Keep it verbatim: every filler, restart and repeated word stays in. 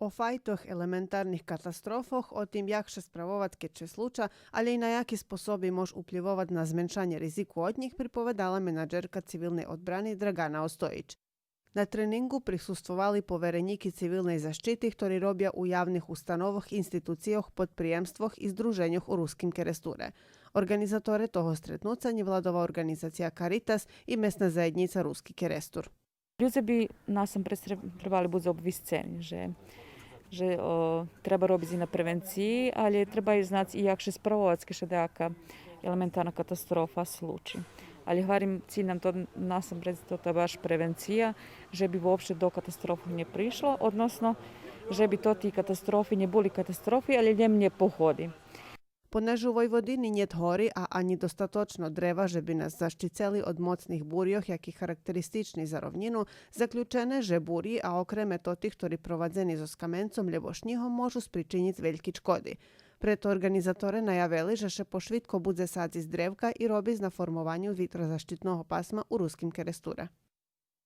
О файтох елементарних катастрофох, о тим як ше справовац кед ше случа, алє и на яки способи мож уплївовац на зменшанє ризику од нїх, приповедала менаджерка цивилней одбрани Драгана Остоїч. На тренингу присуствовали поверенїки цивилней защити, хтори робя у явних установох, институцийох, подприємствох и здруженьох у Руским Керестуре. Орґанизаторе того стретнуца нєвладова орґанизация Каритас и Месна заєднїца Руски Керестур. Людзе би насампредз треб-, требали буц обвисцени же, же, о, треба робиц и на превенциї, алє треба и знац и як ше справовац кед ше даяка елементарна катастрофа случи. Алє гварим, циль нам то насампредз тота баш превенция, же би вообще до катастрофи нє пришло, односно же би тоти катастрофи нє були катастрофи, алє лєм нєпогоди. Понеже у Войводини нєт гори, а анї достаточно древа же би нас защицели од моцних бурйох, яки характеристични за ровнїну, заключене же бурї, а окреме тотих хтори провадзени зоз каменцом лєбо шнїгом, можу спричинїц вельки чкоди. Прето орґанизаторе наявели же ше пошвидко будзе садзиц древка и робиц на формованю витрозащитного пасма у Руским Керестуре.